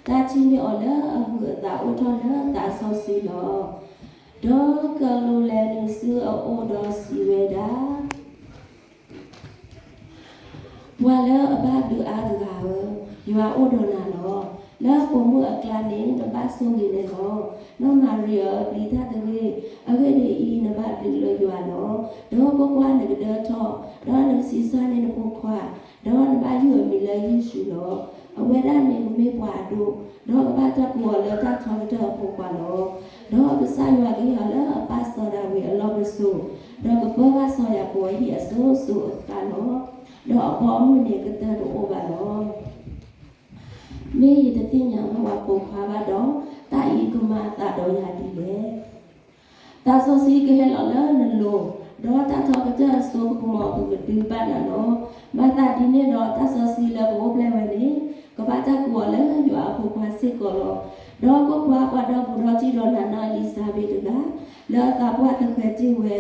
တၢ်ထံၣ်န့ၢ်အီၤလၢ အဟုးအသးအိၣ်ထီၣ်လၢသးစီဆှံလီၤ. ဒီးကလူးလဲၤနုာ်ဆူအအိၣ်ဒီးစံးဝဲဒၣ်, ပှၤလၢအဘၣ်ဘျုးအါတဂၤဧၢ, ယွၤအိၣ်ဒီးနၤလီၤ. လၢပိာ်မုၣ်အကျါန့ၣ် နဘၣ်ဆိၣ်ဂ့ၤန့ၣ်လီၤ. နီၢ်မၤရံဧၢ, ပျံၤတၢ်တဂ့ၤ. အဂ့ၢ်ဒ်အံၤ, နဘၣ်ဘျုးလၢယွၤလီၤ. ဒီးကွၢ်ကွၢ်, နကဒၢထီၣ်, ဒီးနကဆံးစၢ်န့ၢ်နဖိခွါ, ဒီးနဘၣ်ယုၢ်အမံၤလၢယ့ၣ်ၡူးလီၤ. အဝဲဒၣ်န့ၣ်ကမ့ၢ်ပှၤအဒိၣ်, ဒီးကဘၣ်တၢ်ကိးအီၤလၢတၢ်ထီကတၢၢ်အဖိခွါလီၤ. ဒီးကစၢ်ယွၤကဟ့ၣ်အီၤလၢအပၢ်စီၤဒၤဝံးအလီၢ်ပစိာ်, ဒီးကပၢဘၣ်စီၤယၤကိာ်အဟံၣ်အစိၤစိၤအဃၣ်လီၤ. ဒီးအဘီအမုၢ်န့ၣ်ကတၢၢ်တအိၣ်ဘၣ်လီၤ. မ့ၢ်ယတသ့ၣ်ညါဘၣ်ပှၤပိာ်ခွါဘၣ်ဒီး, တၢ်အံၤကမၤအသးဒီးယၤဒ်လဲၣ်. သးစီဆှံကဟဲလီၤလၢနလိၤ, ဒီးတၢ်ထီကတၢၢ်အစိကမီၤအပူၤကဒုဘၣ်နၤလီၤ. မၤသးဒ်န့ၣ်ဒီး တၢ်စီဆှံလၢကအိၣ်ဖျဲၣ်ဝဲန့ၣ်, ကဘၣ်တၢ်ကိးအီၤလၢယွၤအဖိခွါစ့ၢ်ကီးလီၤ. ဒီးကွၢ်ကွၢ်, ပှၤဒီဘူးဒီတံၢ်ဒီးနၤနီၢ်အ့လံၤစါဘ့းတဂၤ, လၢအသးပှၢ်သဃဲၤတ့ၢ်ဝဲ,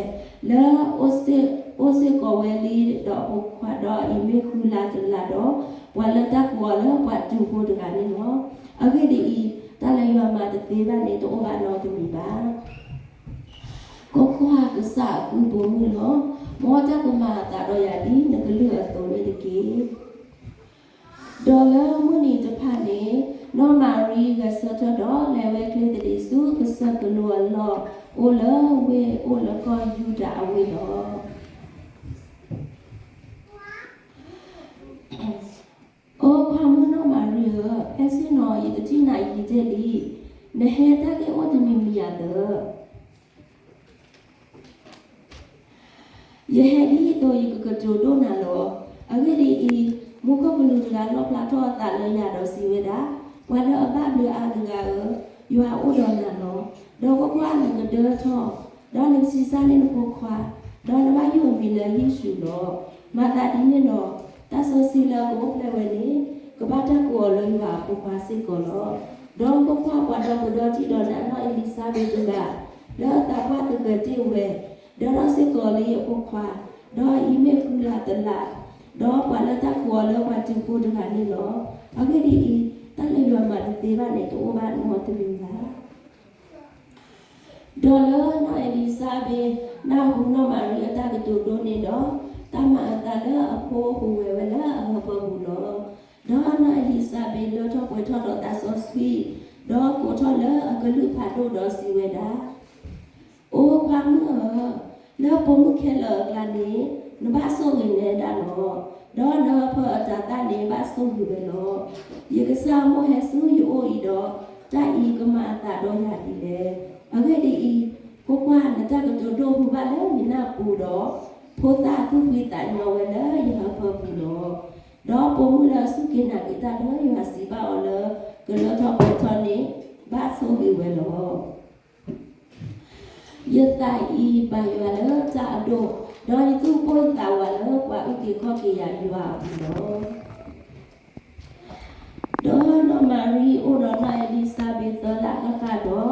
လၢ အိၣ်စ့ၢ်ကီးဝဲလံဒီးအဖိခွါ, ဒီးအံၤမ့ၢ်ဃုလါတလါဒီး, ပှၤလၢတၢ်ကိးအီၤလၢပှၤတူာ်ဖိတဂၤန့ၣ်လီၤ. အဂ့ၢ်ဒ်အံၤ, တၢ်လၢယွၤမၤတသ့ဘၣ်န့ၣ် တအိၣ်ဘၣ်နီတမံၤဘၣ်. ကွၢ်ကွၢ်, ကစၢ်အကုၢ်ပိာ်မုၣ်လီၤ. မ်တၢ်ကမၤအသးဒီးယၤဒ်နကလုၢ်အသိးန့ၣ်တက့ၢ်. ဒီးလၢမုၢ်နံၤတဖၣ်န့ၣ်, နီၢ်မၤရံဂဲၤဆၢထၢၣ်ဒီး လဲၤဝဲချ့သဒံးဆူကစၢၢ်ကလိအလီၢ်, အိၣ်လၢဝ့ၢ်အိၣ်လၢကီၢ်ယူဒၤအဝ့ၢ်လီၤ. အိ, ခွါမုၣ်နီၢ်မၤရံဧၢ, ဖဲဆ့ၣ်နီၤယတထံၣ်နၤယံာ်တ့ၢ်လံ. နဟဲတၢ်ဂ့ၢ်အိၣ်တမံၤမံၤဧါသၢ. ယဟဲဒ်သိးယကကတိၤဒိၣ်နၤလီၤ. အဂ့ၢ်ဒ်အံၤ, မူခိၣ်ကလူးတဂၤလီၣ်ဖျါထီၣ်အသးလၢယၤဒီးစံးဝဲဒၣ်, ပှၤလၢအဘၣ်ဘျုးအါတဂၤဧၢ, ယွၤအိၣ်ဒီးနၤလီၤ. ဒီးကွၢ်ကွၢ်, နကဒၢထီၣ်, ဒီးနကဆံးစၢ်န့ၢ်နဖိခွါ, ဒီးနဘၣ်ယုၢ်အမံၤလၢယ့ၣ်ၡူးလီၤ. မၤသးဒ်န့ၣ်ဒီး, တၢ်စီဆှံလၢကအိၣ်ဖျဲၣ်ဝဲန့ၣ်, ကဘၣ်တၢ်ကိးအီၤလၢယွၤအဖိခွါစ့ၢ်ကီးလီၤ. ဒီးကွၢ်ကွၢ်, ပှၤဒီဘူးဒီတံၢ်ဒီးနၤနီၢ်အ့လံၤစါဘ့းတဂၤ, လၢအသးပှၢ်သဃဲၤတ့ၢ်ဝဲ, ဒၢထီၣ်စ့ၢ်ကီးလံအဖိခွါ, ဒီးအံၤမ့ၢ်ဃုလါတလါ, ဒီးပှၤလၢတၢ်ကိးအီၤလၢပှၤတူာ်ဖိတဂၤန့ၣ်လီၤ. အဂ့ၢ်ဒ်အံၤ, တၢ်လၢယွၤမၤတသ့ဘၣ်န့ၣ် တအိၣ်ဘၣ်နီတမံၤဘၣ်. ဒီးလၢနီၢ်အ့လံၤစါဘ့းနၢ်ဟူနီၢ်မၤရံအတၢ်ကတိၤဒိၣ်န့ၣ်ဒီး, တၢ်မၤအသးလၢအဖိဟူးဝဲဝဲလၢအဟၢဖၢပူၤလီၤ. ဒီးနီၢ်အ့လံၤစါဘ့းလၢထီၣ်ပှဲၤထီၣ်ဒီးသးစီဆှံ, ဒီးကိးထီၣ်လၢအကလုၢ်ဖးဒိၣ်ဒီးစံးဝဲဒၣ်, အိ, ခွါမုၣ်ဧၢ, လၢပိာ်မုၣ်ခဲလၢာ်အကျါန့ၣ်, နဘၣ်ဆိၣ်ဂ့ၤနဲဒၣ်လီၤ. ဒီးနဟၢဖၢအတၤသၣ်န့ၣ်ဘၣ်ဆိၣ်ဂ့ၤဝဲလီၤ. ယကစၢ်အမိၢ်ဟဲဆူယအိၣ်အံၤဒီး, တၢ်အံၤကမၤအသးဒီးယၤဒ်လဲၣ်. အဂ့ၢ်ဒ်အံၤ, ကွၢ်ကွၢ်, နတၢ်ကတိၤဒိၣ်ဟူဘၣ်လၢယနၢ်ပူၤဒီး, ဖိသၣ်သူၣ်ဖှံသးညီဝဲလၢယဟၢဖၢပူၤလီၤ. ဒီးပိာ်မုၣ်လၢအစူၢ်က့ၤနာ်က့ၤတၢ်လၢယွၤစံးဘၣ်အီၤလၢကလၢထီၣ်ပှဲၤထီၣ်န့ၣ်, ဘၣ်ဆိၣ်ဂ့ၤဝဲလီၤ. ယသးအံၤဘၣ်ယွၤလၢတၢ်အဒိၣ်, ဒီးယသူၣ်ပိၢ်ယသးဝးလၢပှၤအုၣ်က့ၤခီၣ်က့ၤယၤယွၤအပူၤလီၤ. ဒီးနီၢ်မၤရံအိၣ်ဒီးနီၢ်အ့လံၤစါဘ့းသၢလါဃၣ်ဃၣ်ဒီး,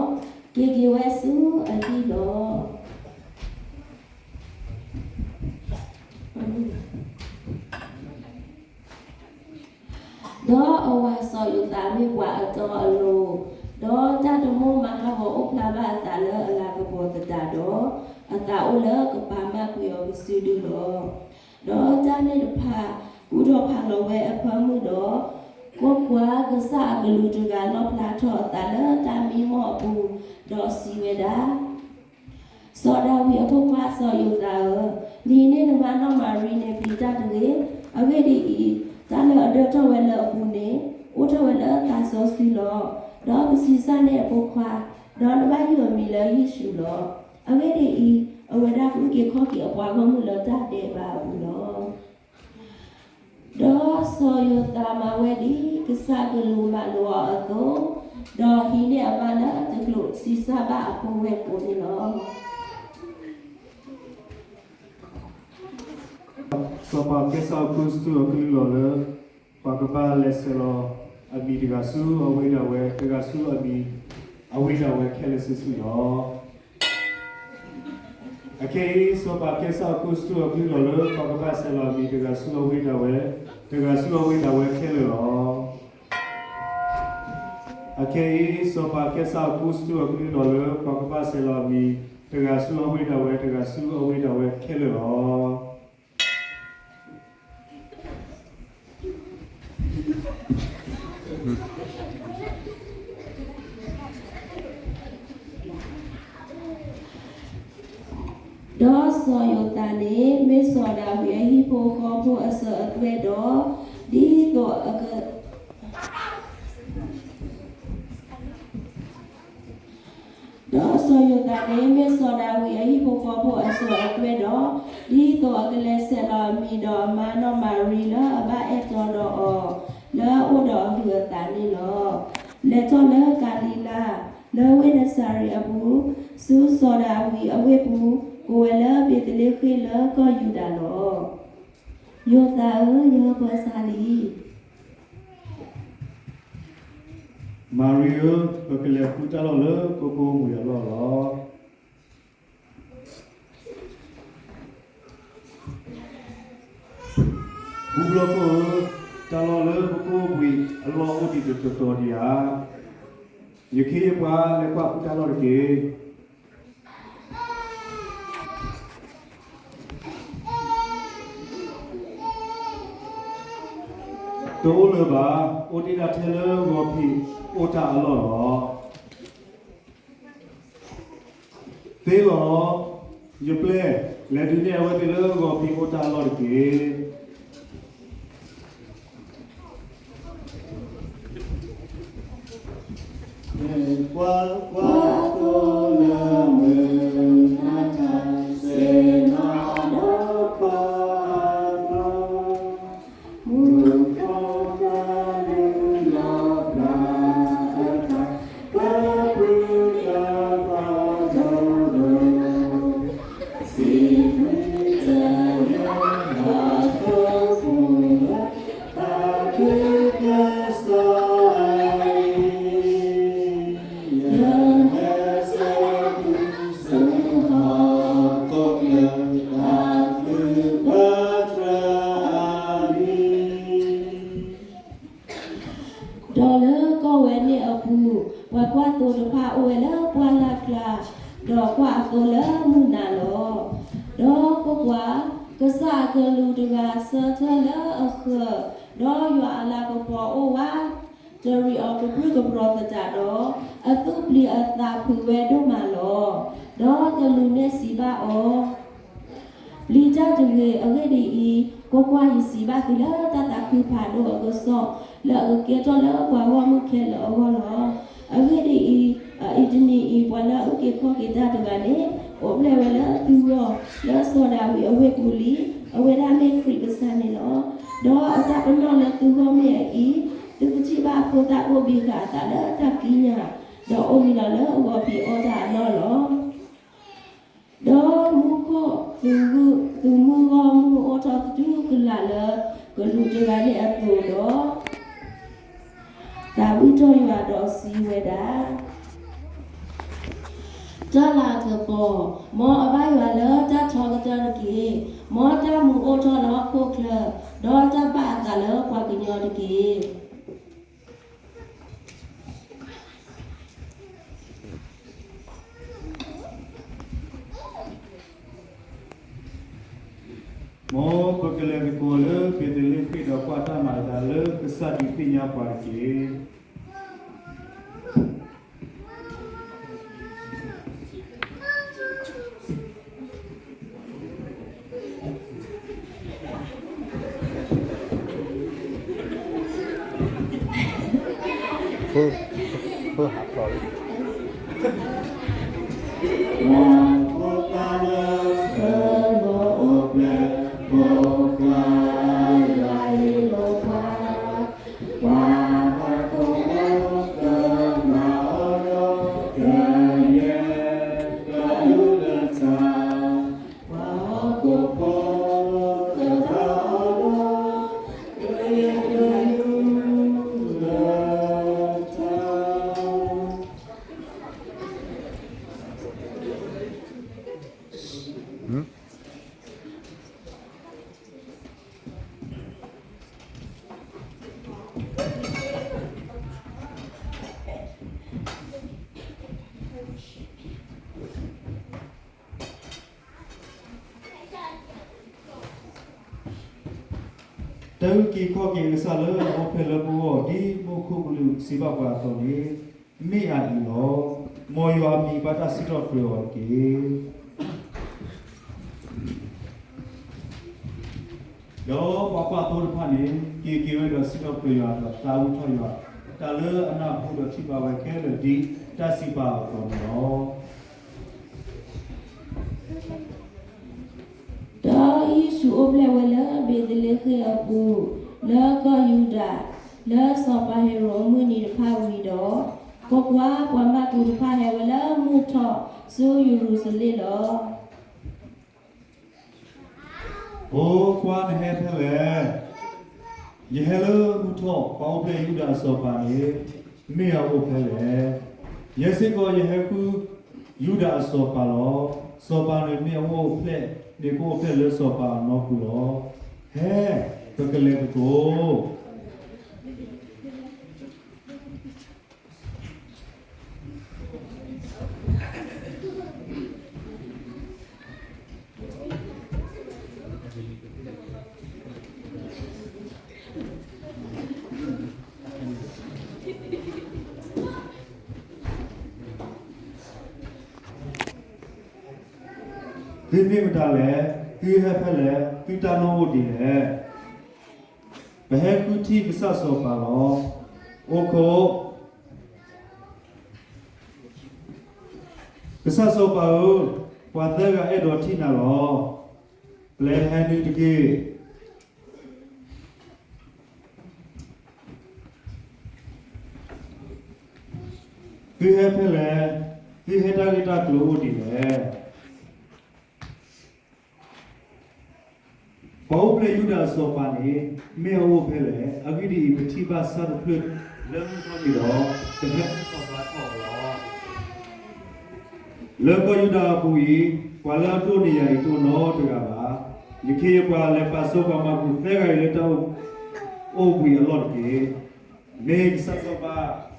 က့ၤက့ၤဝဲဆူအဟံၣ်လီၤ. ဒီးအဝၤစီၤယိၤသးမ့ၢ်ပှၤအတီအလိၤ, ဒီးတၢ်တမိၣ်မၤဟးဂီၤအိၣ်ဖျါဘၣ်အသးလၢအလၤကပီၤသတးဒီး, အသးအိၣ်လၢကပာ်မၢ်ကွံာ်အီၤကစုဒုလီၤ. ဒီးတၢ်န့ၣ်တဖၣ်ကူၣ်ထီၣ်ဖးလီၤဝဲအဖၢမုၢ်ဒီး, ကွၢ်ကွၢ်, ကစၢ်အကလူးတဂၤလီၣ်ဖျါထီၣ်အသးလၢတၢ်မံမီၢ်အပူၤ, ဒီးစံးဝဲဒၣ် စီၤဒၤဝံးအဖိခွါစီၤယိၤသးဧၢ, နဟံးန့ၢ်နမါနီၢ်မၤရံန့ၣ်ပျံၤတၢ်တဂ့ၤ. အဂ့ၢ်ဒ်အံၤ, တၢ်လၢအဒၢထီၣ်ဝဲလၢအပူၤန့ၣ်, အိၣ်ထီၣ်ဝဲလၢသးစီဆှံလီၤ. ဒီးကဆံးစၢ်န့ၢ်အဖိခွါ, ဒီးနဘၣ်ယုၢ်အမံၤလၢယ့ၣ်ၡူးလီၤ. အဂ့ၢ်ဒ်အံၤ, အဝဲဒၣ်ကအုၣ်က့ၤခီၣ်က့ၤအပှၤဂီၢ်မုၢ်လၢတၢ်ဒဲးဘးအပူၤလီၤ. ဒီးစီၤယိၤသးမၤဝဲဒ်ကစၢ်ကလူးမၢလိာ်အီၤအသိး, ဒီးဟံးန့ၢ်အမါလၢတကျိာ်ဆံးစၢ်ဘၣ်အဖိဝဲၢ်ကိာ်န့ၣ်လီၤ. စီၤပၤကဲစၢ်အခိၣ်စတူၢ်အကလုၢ်လီၤလၢ ပှၤကဘၣ်လဲၤဆဲးလီၤအမံၤတဂၤဆူအဝ့ၢ်ဒၣ်ဝဲ, တဂၤဆူအမံၤအဝ့ၢ်ဒၣ်ဝဲခဲလၢာ်ဆူၣ်ဆူၣ်လီၤ. အခဲအံၤ စီၤပၤကဲစၢ်အခိၣ်စတူၢ်အကလုၢ်လီၤလၢ ပှၤကဘၣ်ဆဲးလီၤအမံၤ တဂၤဆူအဝ့ၢ်ဒၣ်ဝဲ, တဂၤဆူအဝ့ၢ်ဒၣ်ဝဲခဲလၢာ်လီၤ. အခဲအံၤ စီၤပၤကဲစၢ်အခိၣ်စတူၢ်အကလုၢ်လီၤလၢ ပှၤကဘၣ်ဆဲးလီၤအမံၤ တဂၤဆူအဝ့ၢ်ဒၣ်ဝဲ, တဂၤဆူအဝ့ၢ်ဒၣ်ဝဲခဲလၢာ်လီၤ. ဒီးစီၤယိၤသးန့ၣ် မ့ၢ်စီၤဒၤဝံးအဟံၣ်ဖိဃီဖိအစၢၤအသွဲၣ်ဒီး, ဒ်သိးအက ဒီးစီၤယိၤသးန့ၣ် မ့ၢ်စီၤဒၤဝံးအဟံၣ်ဖိဃီဖိအစၢၤအသွဲၣ်ဒီး, ဒ်သိးအကလဲၤဆဲးလီၤအမံၤဒီးအမါနီၢ်မၤရံလၢအဘၣ်အဲၣ်တီဒီးအီၤ, လၢအအိၣ်ဒီးအဟုးအသးန့ၣ်လီၤ. လဲၤထီၣ်လၢကၤလံၤလါ, လၢဝ့ၢ်နစၤရ့းအပူၤ, ဆူစီၤဒၤဝံးအဝ့ၢ်ပူၤ, ကိးဝဲလၢဘ့းသလ့ဃ့ၣ်လၢကီၢ်ယူဒၤလီၤ. ယိၤသးဧၢ, ယဟၢဖၢစါလံ. မၤရံဧၢ, ပကလဲၤဃုတၢ်လီၢ်လၢပကိးပှံာ်အလီၢ်လီၤ. ဘူဘျီခိၣ်ဧၢ, တၢ်လီၢ်လၢပကိးပှံာ်အလီၢ်အိၣ်ဒံးတတီၤတီၤဒံးဧါ. ယခ့ယပှၤလဲၤကွၢ်ဃုတၢ်လီၢ်တက့ၢ်. တအိၣ်လၢၤဘၣ်, အိၣ်ဒံးဒၣ်ထဲလၢဂီၤဖံးအိၣ်တၢ်အလီၢ်လီၤ. သ့လီၤ, ယပျဲၢ်, လဲၤဒုးနဲၣ်အဝဲသ့ၣ်လၢဂီၤဖံးအိၣ်တၢ်အလီၢ်တက့ၢ်. ဒီးလၢကီၢ်ဝဲန့ၣ်အပူၤ, ပှၤကွၢ်သိတဖၣ်အိၣ်ဝဲလၢပှၢ်လၢ်ကျါ, ဒီးကွၢ်အသိလၢမုၢ်နၤလီၤ. ဒီးကွၢ်ကွၢ်, ကစၢ်အကလူးတဂၤဆၢထၢၣ်လၢအဃၢၤ, ဒီးယွၤအလၤကပီၤအိၣ်ဝး တရံးအီၤကပြုၢ်ကပြီၤသတးဒီး, အသူၣ်ပျံၤအသးဖုးဝဲဒိၣ်မးလီၤ. ဒီးကလူးန့ၣ်စံးဘၣ်အီၤ, ပျံၤတၢ်တဂ့ၤ. အဂ့ၢ်ဒ်အံၤ, ကွၢ်ကွၢ်, ယစံးဘၣ်သုလၢတၢ်သးခုဖးဒိၣ်အကစီၣ်, လၢအကကဲထီၣ်လၢပှၤဂီၢ်မုၢ်ခဲလၢာ်အဂီၢ်လီၤ. အဂ့ၢ်ဒ်အံၤ, အအံၤတနံၤအံၤ ပှၤလၢအအုၣ်က့ၤခီၣ်က့ၤတၢ်တဂၤန့ၣ်, အိၣ်ဖျဲၣ်ဝဲလၢသုဂီၢ်, လၢစီၤဒၤဝံးအဝ့ၢ်ပူၤလံ. အဝဲဒၣ်မ့ၢ်ခရံာ်ကစၢ်န့ၣ်လီၤ. ဒီးအတၢ်ပနီၣ်လၢသုဂီၢ်မ့ၢ်အအံၤ, သုကထံၣ်ဘၣ်အဖိသၣ်ဘိၣ်ဘံဃာ်အသးလၢတၢ်ကံးညာ်, ဒီးအိၣ်မံလီၤလၢအဂီၤဖံးအီၣ်တၢ်အလီၢ်လီၤ. ဒီးမူခိၣ်, သုးမုၢ်ဂီၢ်မုၢ်အိၣ်ထီၣ်သတူၢ်ကလာ်လၢကလူးတဂၤန့ၣ်အသိးဒီး, သးဝံၣ်ထီၣ်ယွၤဒီးစံးဝဲဒၣ်, တၢ်လၤကပီၤ, မ်အဘၣ်ယွၤလၢတၢ်ထီကတၢၢ်တက့ၢ်. မ်တၢ်မူအိၣ်ထီၣ်လၢဟီၣ်ခိၣ်ချၢ, ဒီးတၢ်ဘၣ်အသးလၢပှၤကညီတက့ၢ်. မ်ပကလဲၤသကိးလၢဘ့းသလ့ဃ့ၣ်ဒီးကွၢ်တၢ်မၤအသးလၢကစၢ်ဒုးသ့ၣ်ညါပှၤတက့ၢ်. တၢ်အုၣ်က့ၤခီၣ်က့ၤအကစၢ်လၢအအိၣ်ဖျဲၣ်လၢပဂီၢ် ဒ်မူခိၣ်ကလူးစံးဘၣ်ပှၤအသိးန့ၣ် မ့ၢ်အအံၤလီၤ. မ်ယွၤအမံၤဘၣ်တၢ်စံးထီၣ်ပတြၢၤအီၤတက့ၢ်. ဒီးပှၤကွၢ်သိတဖၣ်န့ၣ် က့ၤက့ၤဝဲဒီးစံးထီၣ်ပတြၢၤယွၤဒီးသးဝံၣ်ထီၣ်ယွၤ, တၢ်လၢအနၢ်ဟူဒီးထံၣ်ဘၣ်ဝဲခဲလၢာ်ဒ်တၢ်စံးပာ်အီၤအသိးန့ၣ်လီၤ. ဒီးယ့ၣ်ၡူးအိၣ်ဖျဲၣ်ဝဲလၢဘ့းသလ့ဃ့ၣ်အပူၤ လၢကီၢ်ယူဒၤ, လၢစီၤပၤဟ့ၤရိာ်အမုၢ်နံၤတဖၣ်ဝံၤဒီး, ကွၢ်ကွၢ်, ပှၤမၢ်ကူးတဖၣ်ဟဲဝဲလၢမုၢ်ထီၣ်ဆူယရူၤၡလ့ၣ်လီၤ. အိ, ကွၢ်, နဟဲဖဲလဲၣ်. ယဟဲလၢမုၢ်ထီၣ်, ပှၤအိၣ်ဖျဲၣ်ယူဒၤအစီၤပၤန့ၣ် မ့ၢ်အအိၣ်ဖဲလဲၣ်. ယဲစ့ၢ်ကီးယဟဲဃုယူဒၤအစီၤပၤလီၤ. စီၤပၤန့ၣ်မ့ၢ်အအိၣ်ဖျဲၣ်န့ၣ် ကအိၣ်ဖျဲၣ်လၢစီၤပၤအနီၢ်ပူၤလီၤ. ဟဲ, ပကလဲၤသကိး. သုမ့ၢ်မတၤလဲၣ်, သုဟဲဖဲလဲၣ်, သုတၢ်နီၣ်အိၣ်ဒ်လဲၣ်. ပဟဲဃုထံၣ်ကစၢ်စီၤပၤလီၤ. အိၣ်ခိး, ကစၢ်စီၤပၤဧၢ, ပှၤသၢဂၤအဲၣ်ဒိးထံၣ်နၤလီၤ. ပျဲဟဲနုာ်တက့ၢ်. သုဟဲဖဲလဲၣ်, သုဟဲတၢ်ဂ့ၢ်တၢ်ကျိၤအိၣ်ဒ်လဲၣ်. ပှၤအိၣ်ဖျဲၣ်ယူဒၤအစီၤပၤန့ၣ် မ့ၢ်အအိၣ်ဖဲလဲၣ်. အဂ့ၢ်ဒ်အံၤ, ပထံၣ်ဘၣ်ဆၣ်တဖျၢၣ်လၢမုၢ်ထီၣ်န့ၣ်ဒီး ပဟဲဘူၣ်ထီၣ်ဘါထီၣ်အီၤလီၤ. လၢကီၢ်ယူဒၤအပူၤအံၤ, ပှၤလၢအဒိၣ်န့ၢ်ယၤအံၤတအိၣ်နီတဂၤဘၣ်. ယခ့ယပှၤလဲၤပာ်စီပှၤမၢ်ကူးသၢဂၤအံၤလၢတၢ်အိၣ်ဘှံးအလီၢ်တက့ၢ်. မ့ၢ်ကစၢ်စီၤပၤ.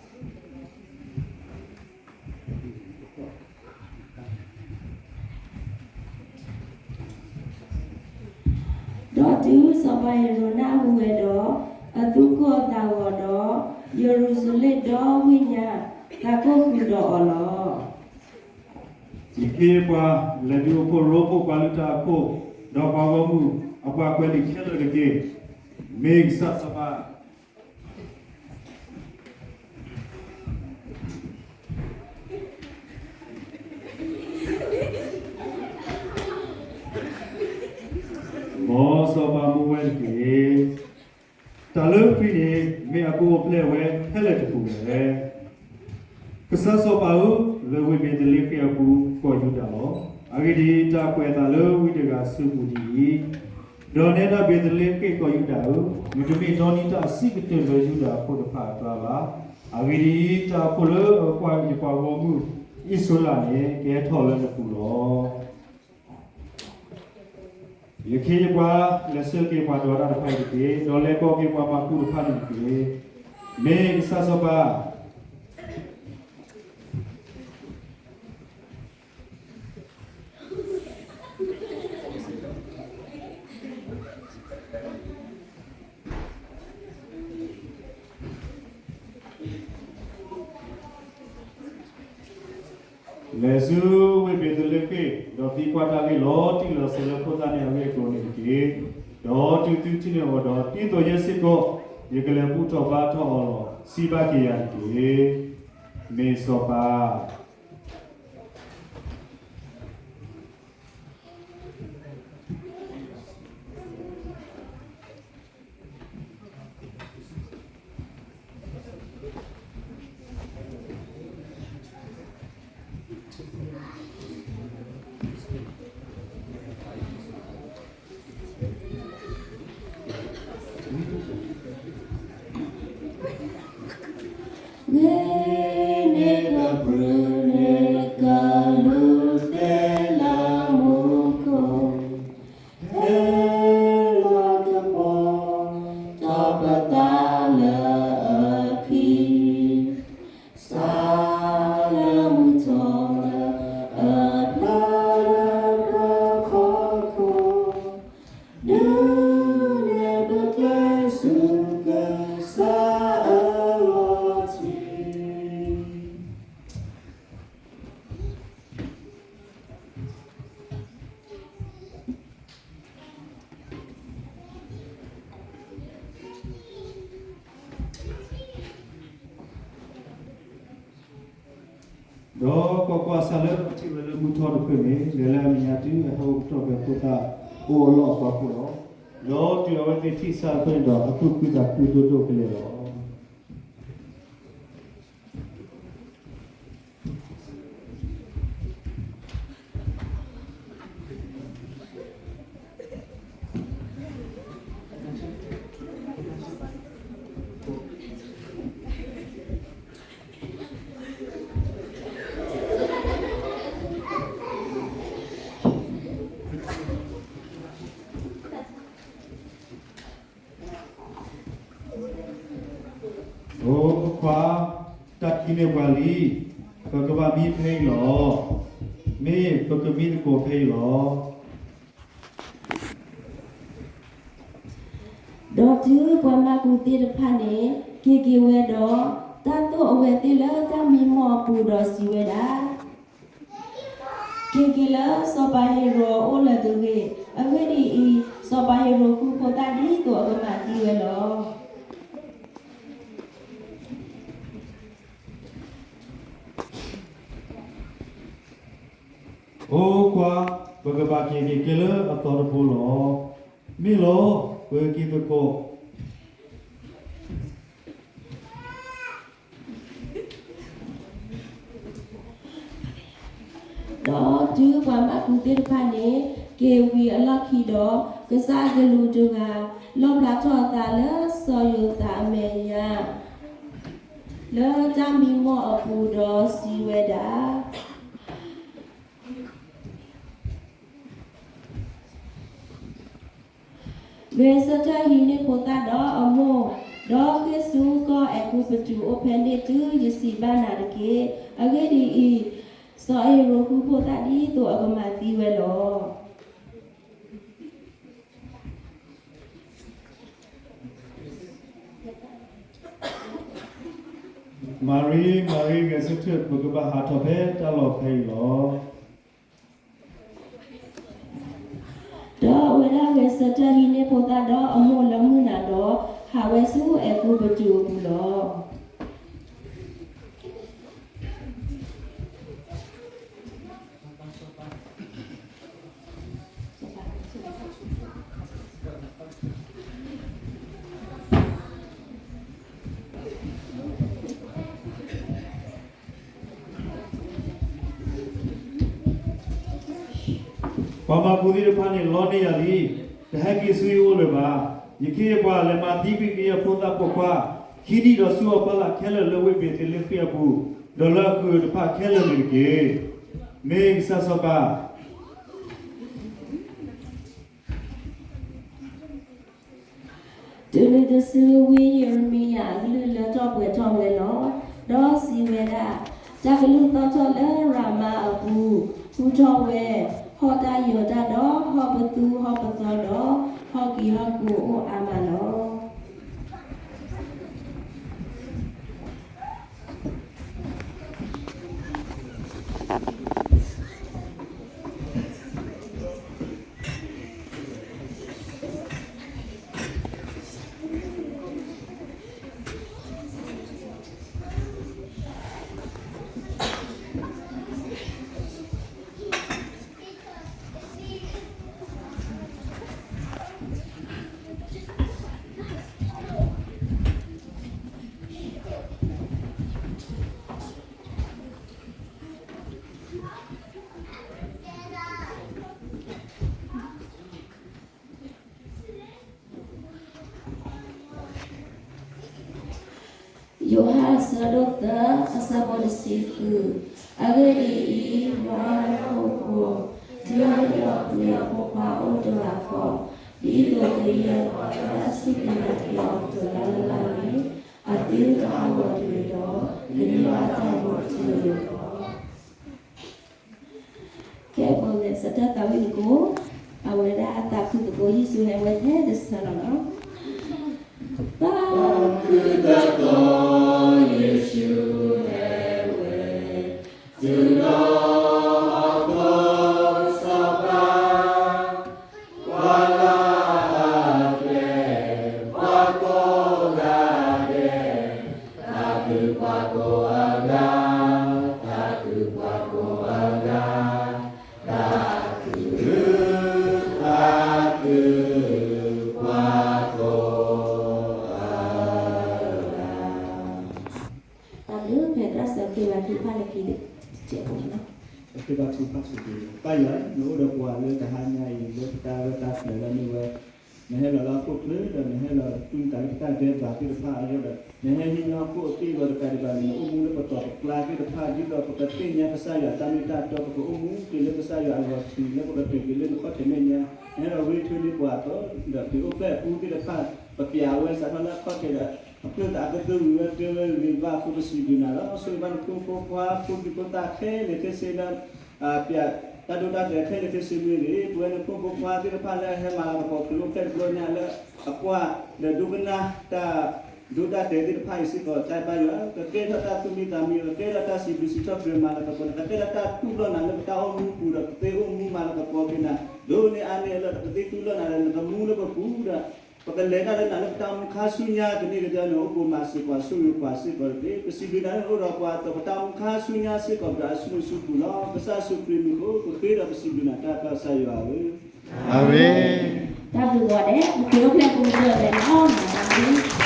ဒီးတုၤစီၤပၤဟ့ၤရိာ်နၢ်ဟူဝဲဒီး, အသူၣ်ကိၢ်အသးဂီၤဒီး, ယရူၤၡလ့ၣ်ဒီဝ့ၢ်ညါသးကိၢ်ဃုာ်ဒီးအီၤလီၤ. ယခ့ယပှၤလဲၤဒုးအိၣ်ဖှိၣ်ရိဖှိၣ်ပှၤလုၢ်တၢ်အခိၣ်, ဒီးပှၤဂီၢ်မုၢ်အပှၤကွဲးလံာ်ခဲလၢာ်တက့ၢ်. မ့ၢ်ကစၢ်စီၤပၤ. မ်စီၤပၤမူဝဲတက့ၢ်. တၢ်လၢဖှံန့ၣ် မ့ၢ်အကအိၣ်ဖျဲၣ်ဝဲခဲလၢာ်တပူၤလဲၣ်. ကစၢ်စီၤပၤဧၢ, လၢဝ့ၢ်ဘ့းသလ့ဃ့ၣ်အပူၤ ကီၢ်ယူဒၤလီၤ. အဂ့ၢ်ဒ်အံၤ, တၢ်ကွဲးအသးလၢဝံတဂၤအစုပူၤဒ်အံၤ, ဒီးနဲဒၣ်ဘ့းသလ့ဃ့ၣ်ကီၢ်ယူဒၤဧၢ, မ့တမ့ၢ်နီၢ်နီၢ်တၢ်အဆံးကတၢၢ်လၢယူဒၤအခိၣ်တဖၣ်အကျါဘၣ်. အဂ့ၢ်ဒ်အံၤ, တၢ်အခိၣ်လၢအကွၢ်ယပှၤဂီၢ်မုၢ်အံၣ်စရ့လးန့ၣ် ကဟဲထီၣ်လၢနပူၤလီၤ. ယခ့ယပှၤလဲၤဆှၢက့ၤပှၤဒိးတၢ်တဖၣ်အံၤတက့ၢ်, ဒီးလဲၤကိးက့ၤပှၤမၢ်ကူးတဖၣ်န့ၣ်တက့ၢ်. မ့ၢ်ကစၢ်စီၤပၤ. လဲၤဆူဝ့ၢ်ဘ့းသလ့ဃ့ၣ်, ဒီးသံကွၢ်တၢ်ဂ့ၢ်လီၤတံၢ်လီၤဆဲးလၢဖိသၣ်န့ၣ်အဂ့ၢ်အကျိၤန့ၣ်တက့ၢ်. ဒီးတုၤသုထံၣ်န့ၢ်အီၤဒီး ဒ်သိးယဲစ့ၢ်ကီး ယကလဲၤဘူၣ်ထီၣ်ဘါထီၣ်အီၤလီၤ. စံးဘၣ်က့ၤယၤတက့ၢ်. မ့ၢ်စီၤပၤ. ဂ့ၤန့ၢ်ကပြုၢ်န့ၢ်ကလူးသ့လၢမူခိၣ်, ဟဲလီၤကပီၤထီၣ်ပသးလၢအခံ, စးလၢမုၢ်ထီၣ်လၢအဖျါလၢပဖီခိၣ်, ဒုးနဲၣ်ပကျဲ ဒီးကွၢ်ကွၢ်, စၢ်လၢအထံၣ်ဝဲလၢမုၢ်ထီတဖျၢၣ်န့ၣ် လဲၤလၢအမဲာ်ညါတုၤအဟဲအိၣ်ကတီၢ်ဖဲဖိသၣ်အိၣ်အလီၢ်အပူၤလီၤ. ဒီးတုၤအဝဲသ့ၣ်ထံၣ်စၢ်တဖျၢၣ်န့ၣ်ဒီး အသူၣ်ခုသးခုဒိၣ်ဒိၣ်ကလဲာ်လီၤ. အိခွါ, တၢ်ခံးန့ၢ်ပှၤလံ, ပကဘၣ်မံဖဲအံၤလီၤ. မ့ၢ်ပကမံသကိးဖဲအံၤလီၤ. ဒီးတုၤပှၤမၤကူၣ်သ့ၣ်တဖၣ်န့ၣ် က့ၤက့ၤဝဲဒီး, တၢ်သိၣ်အဝဲသ့ၣ်လၢတၢ်မံမီၢ်အပူၤဒီးစံးဝဲဒၣ်, က့ၤက့ၤလၢစီၤပၤဟ့ၤရိာ်အအိၣ်လၢၤတဂ့ၤ. အဂ့ၢ်ဒ်အံၤ, စီၤပၤဟ့ၤရိာ်ဃုဖိသၣ်ဒ်သိးအကမၤသံဝဲလီၤ. အိခွါ, ပကဘၣ်က့ၤက့ၤ ကဲလၢအသီတဘိလီၤ. မ့ၢ်လီၤ, ပကက့ၤသကိး. ဒီးတုၤပှၤမၤကူၣ်သ့ၣ်တဖၣ်န့ၣ် က့ၤဝံၤအလီၢ်ခံဒီး, ကစၢ်အကလူးတဂၤ လီၣ်ဖျါထီၣ်အသးလၢစီၤယိၤသးအမဲာ်ညါ လၢတၢ်မံမီၢ်အပူၤဒီးစံးဝဲဒၣ်, ဂဲၤဆၢထၢၣ်ဟံးန့ၢ်ဖိသၣ်ဒီးအမိၢ်, ဒီးဃ့ၢ်ဆူကီၢ်အဲၤကူပတူးအိၣ်ဖဲန့ၣ် တုၤယစံးဘၣ်နၤတက့ၢ်. အဂ့ၢ်ဒ်အံၤ, စီၤဟ့ၤရိာ်ဃုဖိသၣ်ဒ်သိးအကမၤသံဝဲလီၤ. မၤရံ, မၤရံ, ဂဲၤဆၢထၢၣ်, ပကဘၣ်ဟးထီၣ်ဖဲတၢ်လီၢ်ဖဲအံၤလီၤ. ဒီးအဝဲဒၣ်ဂဲၤဆၢထၢၣ်ဟံးန့ၢ်ဖိသၣ်ဒီးအမိၢ်လၢမုၢ်နၤဒီး ဟးဝဲဆူအဲၤကူပတူးအပူၤလီၤ. ပှၤမၤကူၣ်သ့ၣ်တဖၣ်န့ၣ် လီန့ၢ်ယၤလံ, တဟဲက့ၤဆူယအိၣ်လၢၤဘၣ်. ယခ့ယပှၤလဲၤမၤသံကွံာ်က့ၤအဖိသၣ်ပိာ်ခွါ ခံနံၣ်ဒီးဆူအဖီလာ်ခဲလၢာ်လၢဝ့ၢ်ဘ့ၤသလ့ဃ့ၣ်အပူၤ, ဒီးလၢအဃုာ်တဖၣ်ခဲလၢာ်န့ၣ်တက့ၢ်. မ့ၢ်ကစၢ်စီၤပၤ တုၤနုၤတစုဝံယံးရမံယၤအကလုၢ်လၢထီၣ်ပှဲၤထီၣ်ဝဲလီၤ. ဒီးစံးဝဲဒၣ်, တၢ်ကလုၢ်သီၣ်ထီၣ်လၢရၤမါအပူၤ, ဟူထီၣ်ဝဲ, ဟီၣ်တၢ်ယၢၤတၢ်ဒီး ဟီၣ်ပသူဟီၣ်ပသီဒီး ဟီၣ်ကံၤဟီၣ်ကူၤအိၣ်အါမးလီၤ. ယိၤဟၣ်အဆၢဒိၣ်သၢ အဆၢဖိတဆံဃု, အဂ့ၢ်ဒ်အံၤ, ယွၤအလၢဟိဖိ, ဒ်အယွၤပျံၤအဖိခွါအိၣ်တဂၤဃီ, ဒ်သိးကယဲၢ်ပှၤလၢအစူၢ်က့ၤနာ်က့ၤအီၤတဂၤလၢ်လၢ်န့ၣ်, အသ့တဟးဂီၤတဂ့ၤဒီး, ကန့ၢ်ဘၣ်တၢ်ဂီၤတုၤလၢာ်လီၤ. ကဲ ပကဂဲၤဆၢထၢၣ်သးဝံၣ်သကိး, အဝဲဒၣ်အသးခုသကိး ယ့ၣ်ၡူးဟဲဝဲထဲတဆၢလီၤလီၤ. သးခုသကိး ယ့ၣ်ၡူးဟဲဝဲ, တုၤလီၤဟီၣ်ခိၣ်စီၤပၤ, ပှၤလၢအကျဲ, ပှၤကိးဂၤဒဲး, သးခုပှၤကိးဂၤ, သးခု က့ၤဘၣ်ထုကဖၣ်လၢခံတစဲးဖိန့ၣ်လီၤ. ပဃ့ဘါထုကဖၣ်စ့ၢ်ကီး, ပၢ်ယွၤ, နအိၣ်ဒီးပှၤလၢတဟါညါအံၤ လၢပတၢ်ရဲၣ်တၢ်ကျဲၤလၢမ့ၢ်ဝဲ နဟဲလီၤလၢဟီၣ်ခိၣ်ချၢ ဒီးနဟဲလီၤတူၢ်သးလၢပတၢ်ဒဲးဘးသ့ၣ်တဖၣ်အဂီၢ်ဒီး နဟဲဟံးန့ၢ်ဟီၣ်ခိၣ်အက့ၢ်အဂီၤတကးဒံးဘၣ်န့ၣ် နအိၣ်မူလၢပတီၢ်ပကျါသ့ၣ်တဖၣ် ဒ်သိးပကသ့ၣ်ညါကစၢ်ယွၤအတၢ်မ့ၢ်တၢ်တီ ပကအိၣ်မူက့ၤလၢကစၢ်ယွၤအဂီၤထံး လၢပကတုၤက့ၤလၢနခီၣ်ထံးမဲာ်ညါ, နဟဲလီၤဂ့ၤထွဲန့ၢ်ပှၤအသိး ဒီးပှၤအိၣ်ဖျဲၣ်အပူၤသ့ၣ်တဖၣ် ပပျဲဝဲစးထီၣ်လၢအခီၣ်ထံးဒီး အကျၢၢ်သးအကသၢဝံၤဝဲကဲဝဲဂ့ၤဘၣ်အဃိ ပစံးဘျုးနၤလီၤ. ဆိၣ်ဂ့ၤဘၣ်နဖိမုၣ်ဖိခွါ ဖိဒံဖိသၣ်ခဲလၢာ်ခဲဆ့လၢ ပျဲတၢ်ဒိတၢ်တဲာ်ခဲလၢာ်ခဲဆ့မ့ၢ်ဂ့ၤ, ပဝဲနဖိမုၣ်ဖိခွါသ့ၣ်တဖၣ်လၢအဟဲမၤလၤကပီၤခရံာ်အိၣ်ဖျဲၣ်တဘျီညါလၢ အကွၢ်ဒီးဒိကနၣ်တၢ်ဒိတၢ်တဲာ်သ့ၣ်တဖၣ်အံၤစ့ၢ်ကီး တၢ်ဘါယွၤ ကကဲထီၣ်တၢ်သူၣ်မံသးမံ, ကကဲထီၣ်တၢ်စံးဘျုးစံးထီၣ်ပတြၢၤမၤလၤကပီၤန့ၣ် ကကဲထီၣ်တၢ်တူၢ်လိာ်နၤလၢပတၢ်အိၣ်မူပူၤဒီး ပသ့အိၣ်မူမၤလၤကပီၤက့ၤနၤ ဒိၣ်န့ၢ်အါန့ၢ်အလၢ ပသ့တူၢ်လိာ်နၤဒီး နကမူလၢပပူၤဒီး ပကလဲၤတၢ်လၢနၤလၢပတၢ်အိၣ်မူခါဆူညါ ကန့ၢ်ကဒီးန့ၣ် အိၣ်ဘှံးမၤစ့ၢ်ကီး ဆိၣ်ဂ့ၤပှၤစ့ၢ်ကီးတက့ၢ်. ပစံးဘျုးနၤလၢနအိၣ်ဒီးပှၤအသိး ပတၢ်အိၣ်မူခါဆူညါစ့ၢ်ကီး ပတၢ်အစုမုၢ်စုပူၤလီၤ. ကစၢ်ယ့ၣ်ၡူးခရံာ်မံၤအဃိ ပဃ့ဒီးပစံးဘျုးနၤတၢ်ကစၢ်ယွၤဧၢ, အၤမ့ၣ်. တၢ်ဘျုးဂီၤဒဲး ပဃ့အိၣ်ဖျဲၣ်ဖိကတၢၢ်လၢနအီၣ်နၤတၢ်ဘျုး